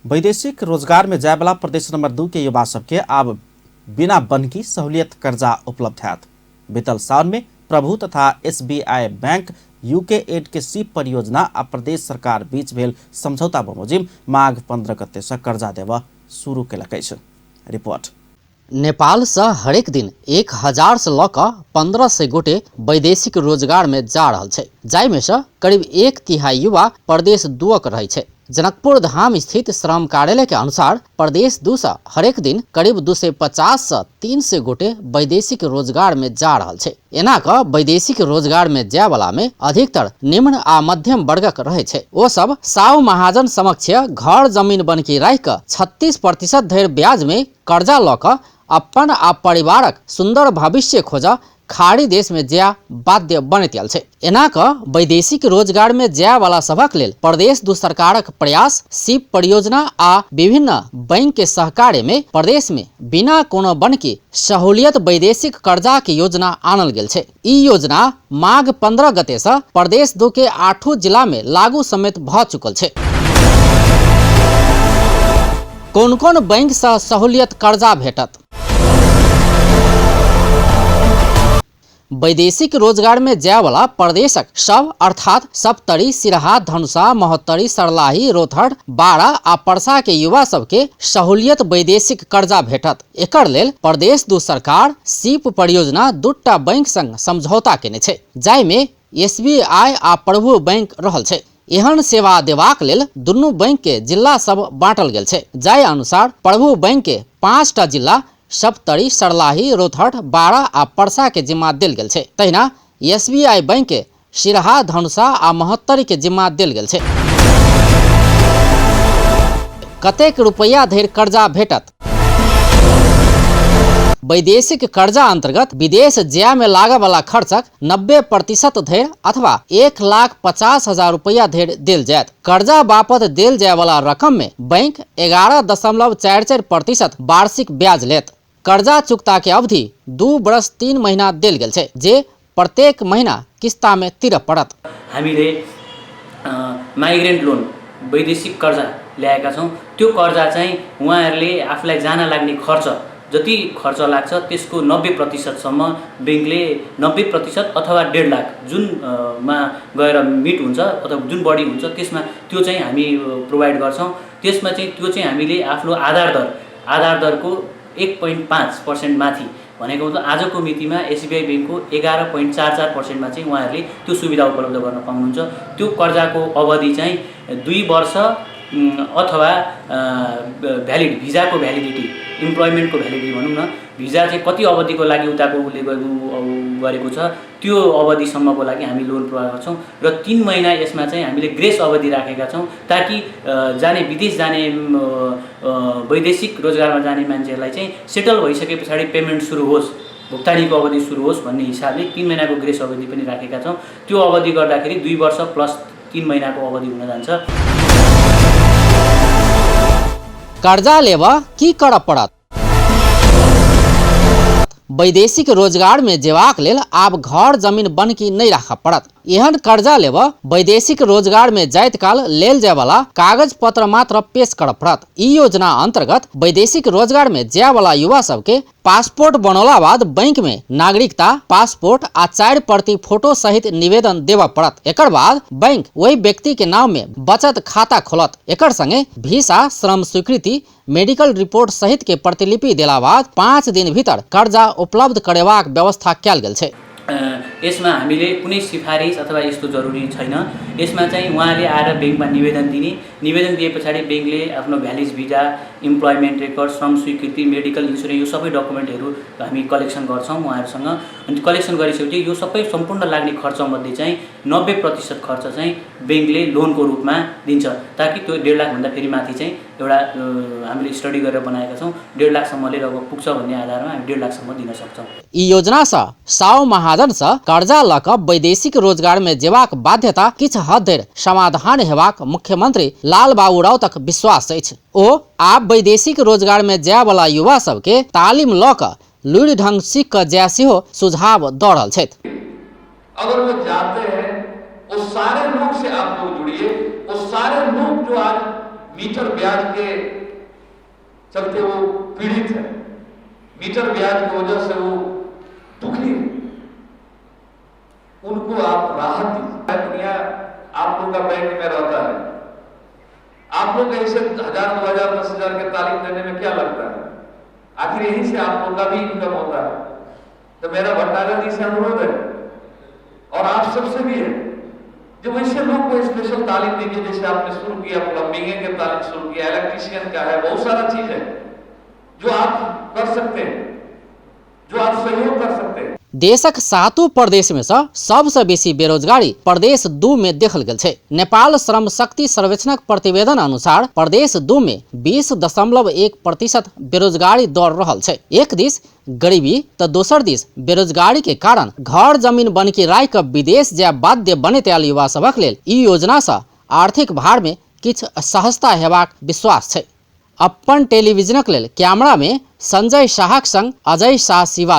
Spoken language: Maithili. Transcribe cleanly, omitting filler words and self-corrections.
वैदेशिक रोजगार में जायवला प्रदेश नंबर 2 के युवा सबके आब बिना बन्हकी सहूलियत कर्जा उपलब्ध हैत। बीतल सावन में प्रभु तथा एसबीआई बैंक यूके एड के सीप परियोजना आ प्रदेश सरकार बीच भेल समझौता बमोजिम माघ 15 गते से कर्जा देबऽ शुरू केलक अछि। रिपोर्ट। नेपाल से हरेक दिन 1000 से लऽ कऽ 1500 गोटे वैदेशिक रोजगार में जा रहल छै, जाहिमे से करीब 1/3 युवा प्रदेश 2 रहै छै। जनकपुर धाम स्थित श्रम कार्यालय के अनुसार प्रदेश 2 से हरेक दिन करीब 250 से 300 गोटे वैदेशिक रोजगार में जा रहल छै। एना कऽ वैदेशिक रोजगार में जाय वाला में अधिकतर निम्न आ मध्यम वर्गक रहै छै। ओ सब साहु महाजन समक्ष घर जमीन बनकी राखि कऽ 36% धरि ब्याज में कर्जा लऽ कऽ अपन आ परिवारक सुंदर भविष्य खोजऽ खाड़ी देश में जाय बाध्य बनैत आयल छै। एना कऽ वैदेशिक रोजगार में जाय वाला सभक लेल प्रदेश 2 सरकारक प्रयास सीप परियोजना आ विभिन्न बैंक के सहकार्य में प्रदेश में बिना कोनो बनकी सहूलियत वैदेशिक कर्जा के योजना आनल गेल छै। ई योजना माघ 15 गते से प्रदेश 2 के 8 जिला में लागू समेत भऽ चुकल छै। कोन कोन बैंक से सहूलियत कर्जा भेटत? वैदेशिक रोजगार में जाय वाला प्रदेशक सब अर्थात सप्तरी, सिरहा, धनुषा, महोत्तरी, सरलाही, रोथड़, बारा आ परसा के युवा सबके सहूलियत वैदेशिक कर्जा भेटत। एकर लेल प्रदेश 2 सरकार सीप परियोजना 2टा बैंक संग समझौता केने छै, जाहिमे एसबीआई आ प्रभु बैंक रहल छै। एहन सेवा देबाक लेल दुनू बैंक के जिला सब बांटल गेल छै, जाहि अनुसार प्रभु बैंक के 5टा जिला सप्तरी, सरलाही, रोथड़, बारा आ परसा के जिम्मा देल गेल छै। तहिना एसबीआई बैंक के सिरहा, धनुषा आ महोत्तरी के जिम्मा देल गेल छै। कतेक रुपैया धरि कर्जा भेटत? वैदेशिक कर्जा अंतर्गत विदेश जाय में लागऽ वाला खर्चक 90% धरि अथवा 1,50,000 रुपैया धरि देल जायत। कर्जा बापत देल जाय वाला रकम में बैंक 11.44% वार्षिक ब्याज लेत। कर्जा चुकता के अवधि 2 वर्ष 3 महीना देल गेल छै, जे प्रत्येक महीना किस्ता में तिरऽ पड़त। हामीले माइग्रेन्ट लोन वैदेशिक कर्जा ल्याएका छौँ। त्यो कर्जा चाहिँ उहाँहरूले आफूलाई जान लाग्ने खर्च जति खर्च लाग्छ त्यसको 90% सम्म ब्याङ्कले 90% अथवा 1.5 लाख जुन मा गएर मिट हुन्छ अथवा जुन बढी हुन्छ त्यसमा त्यो चाहिँ हामी प्रोभाइड गर्छौँ। त्यसमा चाहिँ त्यो चाहिँ हामीले आफ्नो आधार दरको 1.5% माथि भनेको मतलब आजको मितिमा एसबिआई ब्याङ्कको 11.44% चाहिँ उहाँहरूले त्यो सुविधा उपलब्ध गर्न पाउनुहुन्छ। त्यो कर्जाको अवधि चाहिँ 2 वर्ष अथवा भ्यालिड भिजाको भ्यालिडिटी, इम्प्लोइमेन्टको भ्यालिडिटी भनौँ न, भिजा चाहिँ कति अवधिको लागि उताको उसले गरेको छ त्यो अवधिसम्मको लागि हामी लोन प्रोभाइड गर्छौँ र 3 महिना यसमा चाहिँ हामीले ग्रेस अवधि राखेका छौँ ताकि जाने विदेश जाने वैदेशिक रोजगारमा जाने मान्छेहरूलाई चाहिँ सेटल भइसके पछाडि पेमेन्ट सुरु होस्, भुक्तानीको अवधि सुरु होस् भन्ने हिसाबले 3 महिनाको ग्रेस अवधि पनि राखेका छौँ। त्यो अवधि गर्दाखेरि 2 वर्ष प्लस 3 महिनाको अवधि हुन जान्छ। कर्जा लेब की करऽ पड़त? वैदेशिक रोजगार में जेबाक लेल आब घर जमीन बनकी नहि राखऽ पड़त। एहन कर्जा लेब वैदेशिक रोजगार में जाइत काल लेल जायवला कागज पत्र मात्र पेश करऽ पड़त। ई योजना अंतर्गत वैदेशिक रोजगार में जायवला युवा सबके पासपोर्ट बनौला बाद बैंक में नागरिकता, पासपोर्ट आ 4 प्रति फोटो सहित निवेदन देबऽ पड़त। एकर बाद बैंक ओहि व्यक्ति के नाम में बचत खाता खोलत। एकर संगे वीसा, श्रम स्वीकृति, मेडिकल रिपोर्ट सहित के प्रतिलिपि देला बाद 5 दिन भीतर कर्जा उपलब्ध करेबाक व्यवस्था कयल गेल छै। यसमा हामीले कुनै सिफारिस अथवा यस्तो जरुरी छैन। यसमा चाहिँ उहाँले आएर ब्याङ्कमा निवेदन दिने, निवेदन दिए पछाडि ब्याङ्कले आफ्नो भ्यालिड भिजा, इम्प्लोइमेन्ट रेकर्ड, श्रम स्वीकृति, मेडिकल इन्सुरेन्स यो सबै डकुमेन्टहरू हामी कलेक्सन गर्छौँ उहाँहरूसँग। अनि कलेक्सन गरिसकेपछि यो सबै सम्पूर्ण लाग्ने खर्चमध्ये चाहिँ 90% खर्च चाहिँ ब्याङ्कले लोनको रूपमा दिन्छ, ताकि त्यो 1.5 लाखभन्दा फेरि माथि चाहिँ एउटा हामीले स्टडी गरेर बनाएका छौँ, 1.5 लाखसम्मले लगभग पुग्छ भन्ने आधारमा हामी 1.5 लाखसम्म दिन सक्छौँ। ई योजना सँ साउ महाजन सँ कर्जा लऽ कऽ वैदेशिक रोजगार में जेबाक बाध्यता किछु हद धरि समाधान हेबाक मुख्यमंत्री लालबाबू राउतक विश्वास अछि। ओ आब वैदेशिक रोजगार में जायवला युवा सबके तालीम लऽ कऽ लुरि ढंग सीख कऽ जाय सेहो सुझाव दऽ रहल छथि। अगर वो जाते हैं वो सारे लोग से आप लोग जुड़िए, वो सारे लोग जो आज मीटर ब्याज के चलते वो पीड़ित है, मीटर ब्याज की वजह से वो दुखी है, उनको आप राहत दीजिए। दुनिया आप लोग का बैंक में रहता है, आप लोग ऐसे 1000, 2000, 10,000 के तालीम देने में क्या लगता है? आखिर यहीं से आप लोग का भी इनकम होता है। तो मेरा भट्टागर जी से अनुरोध है और आप सबसे भी है, जो वैसे लोग को स्पेशल तालीम दीजिए, जैसे आपने शुरू किया प्लम्बिंग के तालीम शुरू किया, इलेक्ट्रीशियन का है, बहुत सारा चीज है जो आप कर सकते हैं, जो आप सहयोग कर सकते हैं। देशक सातों प्रदेश में सँ सबसँ बेसी बेरोजगारी प्रदेश 2 में देखल गेल छै। नेपाल श्रम शक्ति सर्वेक्षणक प्रतिवेदन अनुसार प्रदेश 2 में 20.1% बेरोजगारी दर रहल छै। एक दिस गरीबी तऽ दोसर दिस बेरोजगारी के कारण घर जमीन बनकी राखि कऽ विदेश जाय बाध्य बनैत आयल युवा सभक लेल ई योजना सँ आर्थिक भार में किछु सहजता हेबाक विश्वास छै। अपन टेलीविजनक लेल कैमरा में संजय शाहक संग अजय शाह शिवा।